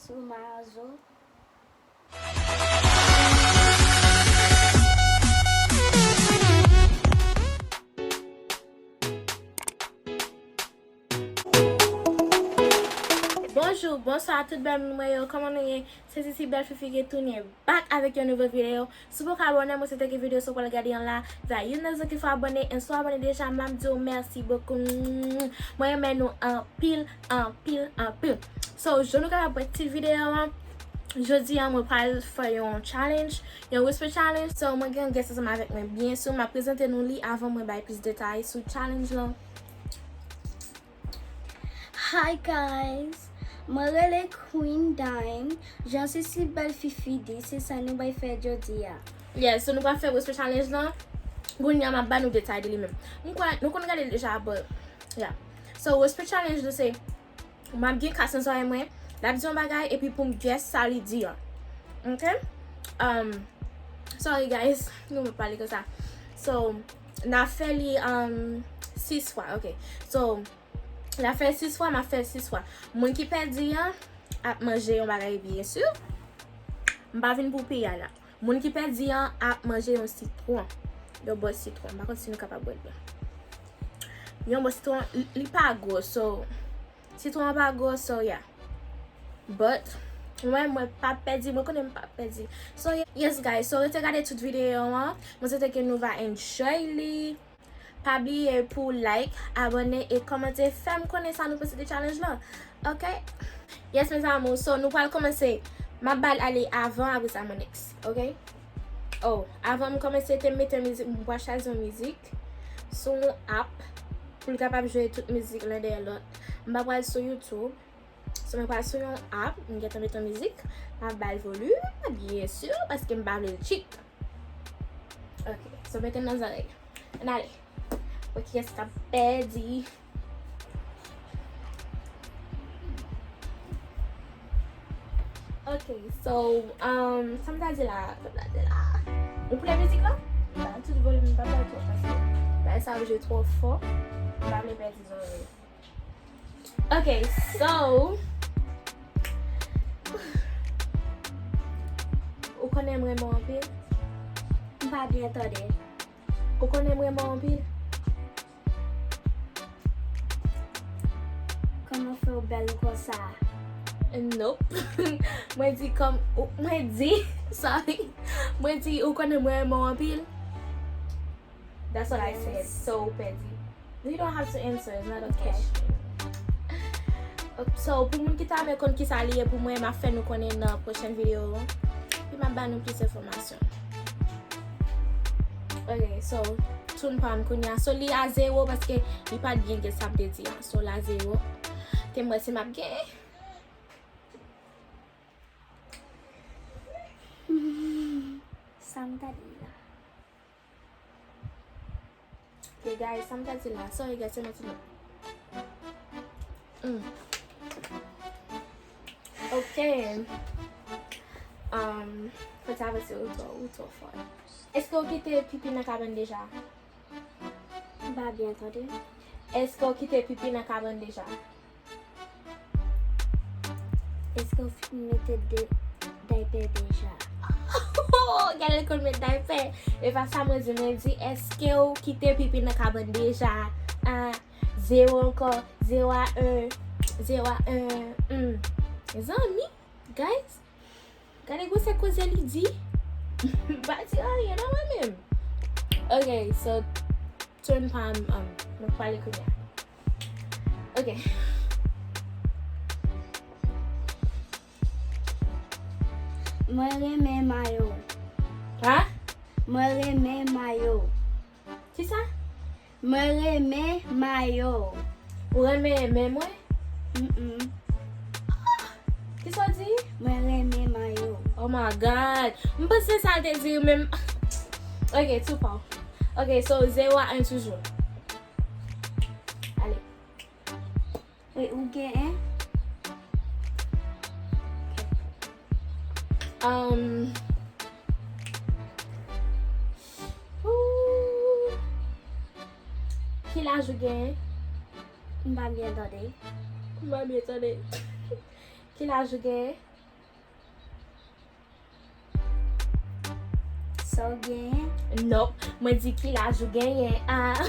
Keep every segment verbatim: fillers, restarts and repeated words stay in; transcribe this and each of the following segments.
Sou Mazo. Bonjou, bonswa tout bèl moun mwen yo, kòman nou ye? Se Sisi Bèl Fifi ki tounen back avèk yon nouvo videyo. Si w poko abòne, mwen swete ke videyo sa w pral gade an la, that you know ki fò abòne, and si w abòne deja, m ap di w mèsi bokou. Mwen renmen nou anpil, anpil, anpil. So, jodi nou kapab wè tit videyo an. Jodi an, mwen pral fè yon challenge, yon whisper challenge. So, mwen gen yon guest ansanm avèk mwen. Byen si, m ap prezante nou li avan mwen bay plis detay sou challenge lan. Hi guys, mwen rele Queen Dine. Jan Sisi Bèl Fifi di, se sa nou bay fè jodi a. Yeah, so nou pral fè whisper challenge lan. Kounye a m ap ba nou detay de li menm. M kwè nou konn gade l deja, but yeah. So whisper challenge nou se, m ap gen kas nan zòrèy mwen, l ap di yon bagay epi pou m guess sa li di an. Ok? Um, sorry guys, nou mwen pale konsa. So, n a fè li um, sis fwa, ok. So, n a fè sis fwa, m ap fè sis fwa. Moun ki pèdi an ap manje yon bagay, byen si. M pa vin pou piya la. Moun ki pèdi an ap manje yon sitwon. Yon bò sitwon. M pa konn si nou kapab wè l byen. Yon bò sitwon, li, li pa gwo, so, sitwon an pa gwo, so yeah. But, mwen, mwen p ap pèdi, mwen konnen m p ap pèdi. So, yes guys, so rete gade tout videyo an. Mwen swete ke nou va enjoy li. Pa bliye pou like, abòne e kòmante, fè m konnen sa nou panse de challenge lan. Ok? Yes, mes amours, so nou pral kòmanse. M ap ba l ale avan, apre sa, mon ex. Ok? Oh, avan m kòmanse, te m mete mizik, m pral chwazi yon mizik sou yon app pou l kapab jwe tout mizik lan dèyè lòt. M pa pral sou YouTube. So, mwen pral sou yon app, m gentan mete yon mizik, m ap ba l volim, byen si, paske m pa vle l cheat. Ok, so mete l nan zòrèy. Ann ale. Wè kiyès k ap pèdi. Ok, so, um, sa m ta di la, sa m ta di la. Ou koute mizik lan? M pa tout volim, m pa pral twòp paske bagay sa yo jwe twò fò. M pa vle pèdi zòrèy. Ok, so, ou konnen m renmen w anpil? M pa byen tande. Ou konnen m renmen w anpil? Kòman fè w bèl konsa? Nope. Mwen di kòm, ou, mwen di, sorry. Mwen di, ou konnen mwen renmen w anpil? That's what I said. Yes. So, ou pèdi. You don't have to answer. It's not a question. Ok, so, pou moun ki ta renmen konn kisa li ye pou mwen, m ap fè nou konnen nan pwochèn videyo. Epi m ap ba nou plis enfòmasyon. Ok, so, tounpam kounye a. So, li a zewo paske li pa t byen gen sa m te di a. So, la zewo. Te m wè si m ap gen. Sa m ta di la. Ok, guys, sa m ta di la. Sorry, guys, se mwen ki. Mm. Ok. Um, fò ti avanse, ou twò, ou twò fò. Èske w kite pipi nan kabann deja? M pa byen tande. Èske w kite pipi nan kabann deja? Èske w fin mete de, daypè deja? Gade l konn met daypè. E pa sa mwen di, mwen di, èske w kite pipi nan kabann deja? Ah, zewo ankò, zewo a en, zewo a en. Hmm. Mezanmi, guys, gade gwosè koze li di. M pa di anyen non mwen menm. Ok, so, tounpam, um, nou pale kounye a. Ok. Mwen renmen mayo. Ha? Mwen renmen mayo. Kisa? Mwen renmen mayo. Ou renmen men mwen? Mm-mm. Ah! Kisa w di? Mwen renmen mayo. Oh my God. M panse sa l te di menm. Ok, tou pa w. Ok, so zewo a en toujou. Ale. E ou gen en? Um, ooh. Ki laj ou gen? M pa byen tande. M pa byen tande. Ki laj ou gen? Ou genyen? Nope. Mwen di ki laj ou genyen. Ah, m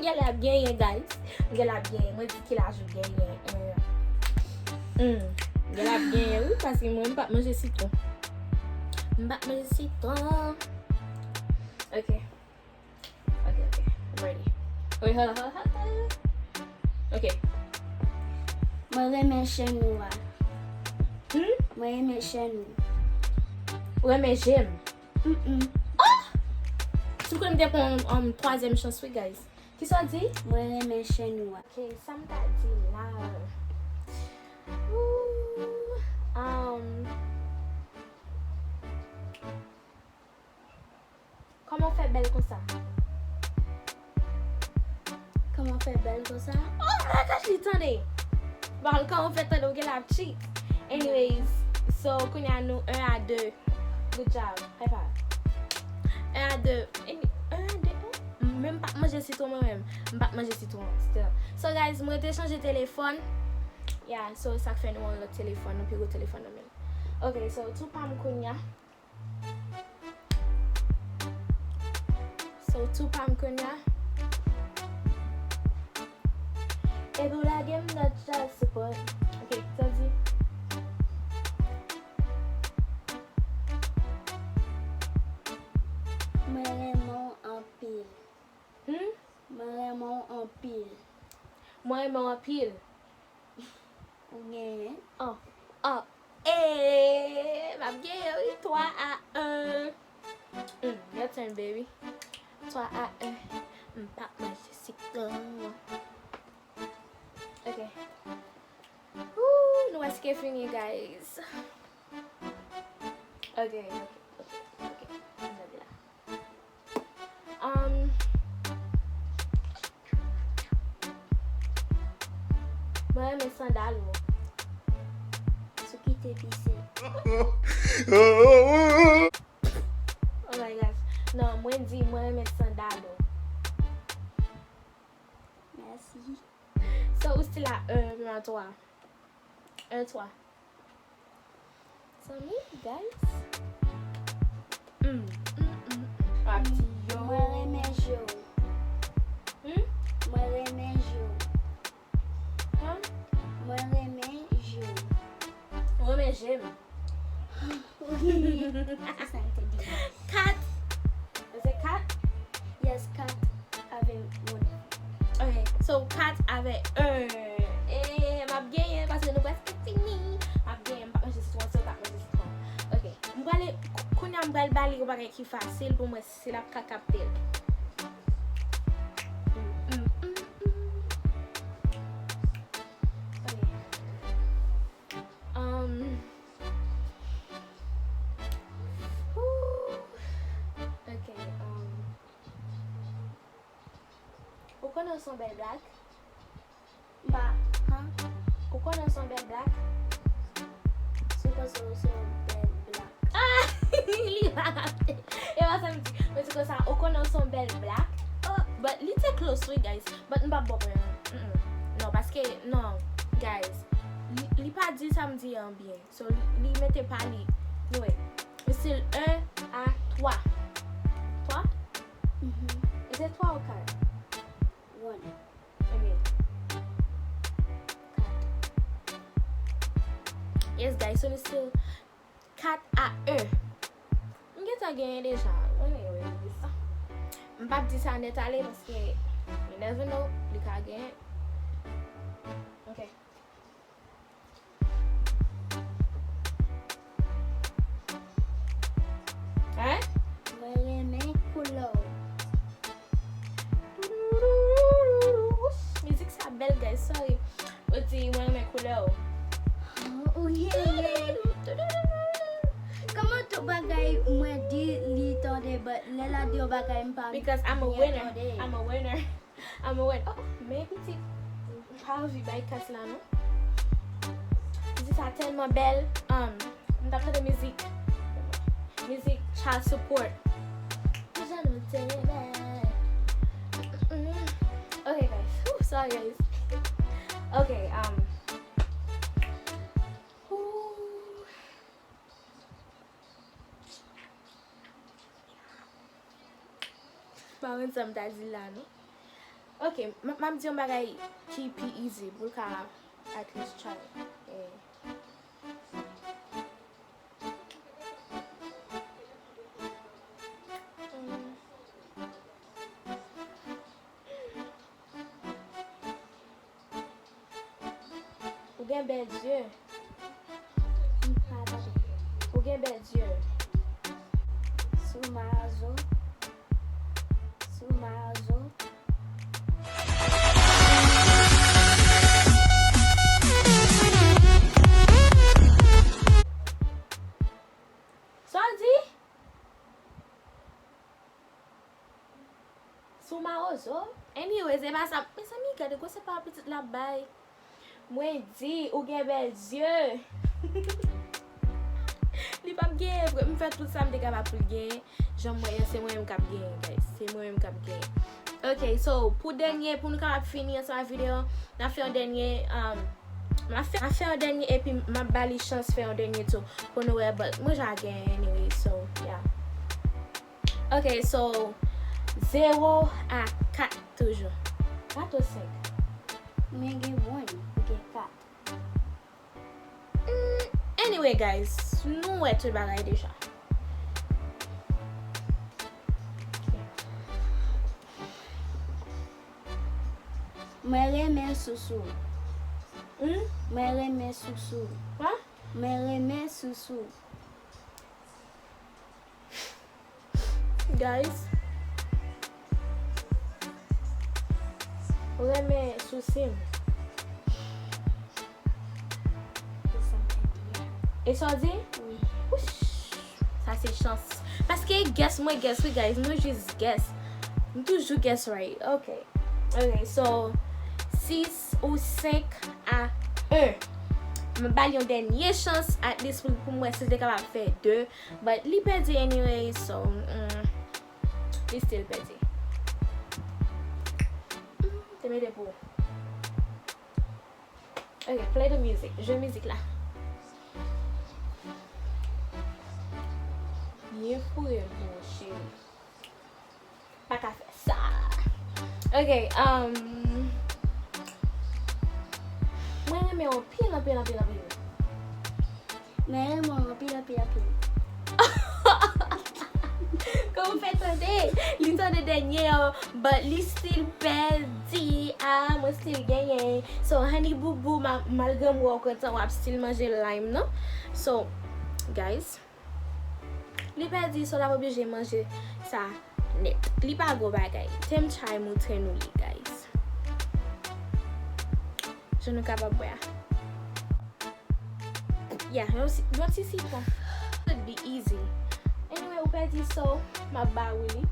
genlè ap genyen, guys. M genlè ap genyen. Mwen di ki laj ou genyen. Mm. Mm. M genlè ap genyen, wi, paske mwen, m p ap manje sitwon. M p ap manje sitwon. Ok. Ok, ok. I'm ready. Wait, hold on, hold on, hold on. Ok. Mwen renmen chèn ou a. Hmm? Mwen renmen chèn ou. Ou renmen je m? Mm-mm. Oh! Si w kwè m te pran yon, um, twazyèm chans, wi, guys. Kisa w di? Mwen renmen chèn ou a. Ok, sa m ta di la. Ooh, um, Kòman w fè bèl konsa? Kòman w fè bèl konsa? Oh my gosh, li tande! Bon, kòman w fè tande, w genlè ap cheat. Anyways, so, kounye a nou un à deux. Good job. High five. Un à deux. Any- un à deux, oh. Men m p ap manje sitwon mwen menm. M p ap manje sitwon, still. So, guys, mwen te chanje telefòn. Yeah, so, sa k fè nou yon lòt telefòn, yon pi gwo telefòn nan men l. Ok, so, tou pa m kounye a. So, tou pa m kounye a. Epi w lage m nan child support. Ok, sa di. Mwen renmen w anpil. Hmm? Mwen renmen w anpil. Mwen renmen w anpil. Ou genyen. Oh, oh. Eh, m ap genyen, wi, twa a en. Mm, your turn, baby. Twa a en. M p ap manje sitwon. Ok. Ooh, nou prèske fini, guys. Ok, ok, ok, ok. Ann gade la. Um, mwen renmen sandal ou. Sou ki te pise. Oh my gosh. Non, mwen di mwen renmen sandal ou. Mèsi. So, ou still a un, mwen a twa. Un, twa. Zanmi, guys. Mm, mm, mm. W ap di yo. Mwen renmen je w. Hmm? Mwen renmen je w. Huh? Mwen renmen je w. Ou renmen je m? Wi. Se sa m te di. Kat. Is it kat? Yes, kat. Avè yon. Ok, so kat avè un. Eh, m ap genyen paske nou prèske fini. M ap genyen, m p ap manje sitwon, si w t ap manje sitwon. Ok, m prale, kounye a m pral ba li yon bagay ki fasil pou m wè si l ap ka kapte l. Mm, mm, mm, mm. Ok. Um, ooh. Ok, um, Ou konnen w se yon bèl blak? M pa, han? Ou konnen w se yon bèl blak? Si w panse w se yon bèl blak. Ah! Li pa kapte. E pa sa m di. Mwen di konsa, ou konnen w se yon bèl blak? Oh, but li te close, wi, guys. But m p ap ba w pwen an. Mm-mm. Non, paske, non, guys. Li, li pa di sa m di an byen. So, li, li mete pa li. Anyway, li still un a twa. Twa? Mhm. Is it twa ou kat? One. Anyway. Kat. Yes, guys, so li still kat a un. M gentan genyen deja. Anyway, sa. M p ap di sa nèt ale paske you never know, li ka genyen. Ok. Hein? Mwen renmen koulè w. Mizik sa bèl, guys, sorry. Ou di mwen renmen koulè w. Ou ye, ye. Kòman tout bagay mwen di li tande, but lè l ap di yon bagay m pa byen tande. Because I'm a winner. I'm a winner. I'm a winner. Oh, men pitit, m pa anvi bay kat la, non. Mizik sa tèlman bèl. Um, m t ap tande mizik. Mizik child support. Jan nou te renmen. Mm. Ok, guys. Ooh, sorry, guys. Ok, um, ooh. Pa konn sa m ta di la, non. Ok, m, m ap di yon bagay ki pi easy pou l ka at least try. Eh. Hmm. Ou gen bèl zye. Ou gen bèl zye. Sou mazo. Sou mazo. Sa w di? Sou mawozo? Anyways, e pa sa. Mezanmi, gade gwosè pa pitit la bay. Mwen di, ou gen bèl zye. Li p ap genyen vre. M fè tout sa m te kapab pou l genyen. Jan m wè a, se mwen menm k ap genyen, guys. Se mwen menm k ap genyen. Ok, so, pou dènye, pou nou kapab fini ansanm ak videyo, n ap fè yon dènye, um, n ap fè, n ap fè yon dènye, epi m ap ba li chans fè yon dènye tou, pou nou wè, but mwen ja genyen anyway, so, yeah. Ok, so, zewo a kat toujou. Kat ou senk? Mwen gen one, ou gen kat. Mm, anyway, guys, nou wè tout bagay deja. Mwen renmen sousou. Hmm? Mwen renmen sousou. Kwa? Mwen renmen sousou. Guys, ou renmen sousi m? E sa w di? Wi. Wouch. Sa se chans. Paske guess, mwen guess, wi, guys. Mwen jis guess. M toujou guess right. Ok. Ok, so, sis ou senk a en. M ba l yon dènye chans, at least pou, pou m wè si l te kapab fè de. But li pèdi anyway, so, mm, li still pèdi. Mm, te mete pou ou. Ok, play the music. Jwe mizik la. Byen foure l pou ou, cheri. Pa ka fè sa. Ok, um, mwen renmen w anpil, anpil, anpil, anpil. Mwen renmen w anpil, anpil, anpil. Kòman w fè tande? Li tande dènye an, but li still pèdi. Ah, mwen still genyen. So, Honey Boo Boo, ma-, malgre m wè w kontan, w ap still manje lime nan. So, guys, li pèdi, so l ap oblije manje sa nèt. Li pa gwo bagay. Tem try moutre nou li, guys. Jan nou kapab wè a. Yeah, yon ti, yon ti sitwon. Should be easy. Anyway, ou pèdi, so, m ap ba ou li.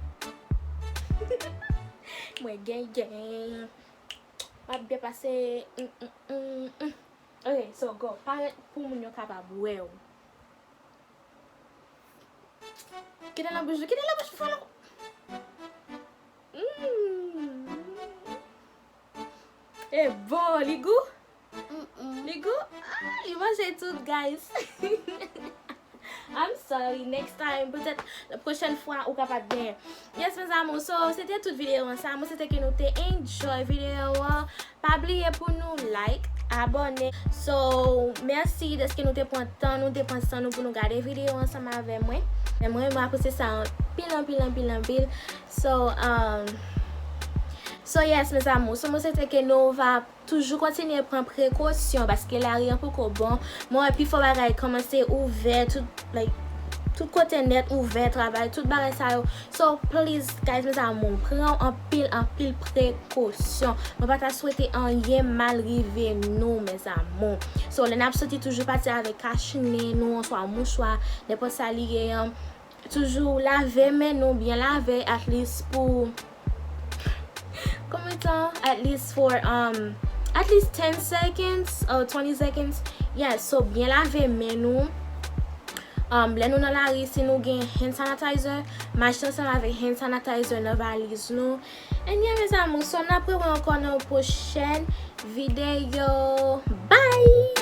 Mwen genyen. M ap byen pase. Mm, mm, mm, mm. Ok, so, go. Parèt pou moun yo kapab wè w. Kite nan bouch ou, kite nan bouch ou, fò nou. Mm. E bon, li gou? Mm-mm. Li gou? Ah, li manje tout, guys. I'm sorry, next time, petèt, la pwochèn fwa, ou kapab genyen. Yes, mes amours, so, se te tout videyo an sa. Mwen swete ke nou te enjoy videyo an. Pa bliye pou nou like, abòne. So, mèsi dèske nou te pran tan, nou te pran san nou pou nou gade videyo ansanm avè mwen. E mwen, mwen apresye sa anpil, anpil, anpil, anpil. So, um, so yes, mes amours. So, mwen swete ke nou va toujou kontinye pran prekosyon paske lari an poko bon. Mwen wè pifò bagay kòmanse ouvè, tout, like, tout kote nèt ouvè, travay, tout bagay sa yo. So, please, guys, mes amours, pran anpil, anpil prekosyon. Mwen pa ta swete anyen mal rive nou, mes amours. So, lè n ap soti, toujou pati avèk kach nen nou, oswa mouchwa, nenpòt sa li ye an. Toujou lave men nou, byen lave, at least pou, konbyen tan? At least for, um, at least ten seconds or twenty seconds. Yeah, so byen lave men nou. Um, lè nou nan lari, si nou gen hand sanitizer, mache ansanm avèk hand sanitizer nan valiz nou. And yeah, mes amours, so n ap rewè ankò nan yon pwochèn videyo. Bye!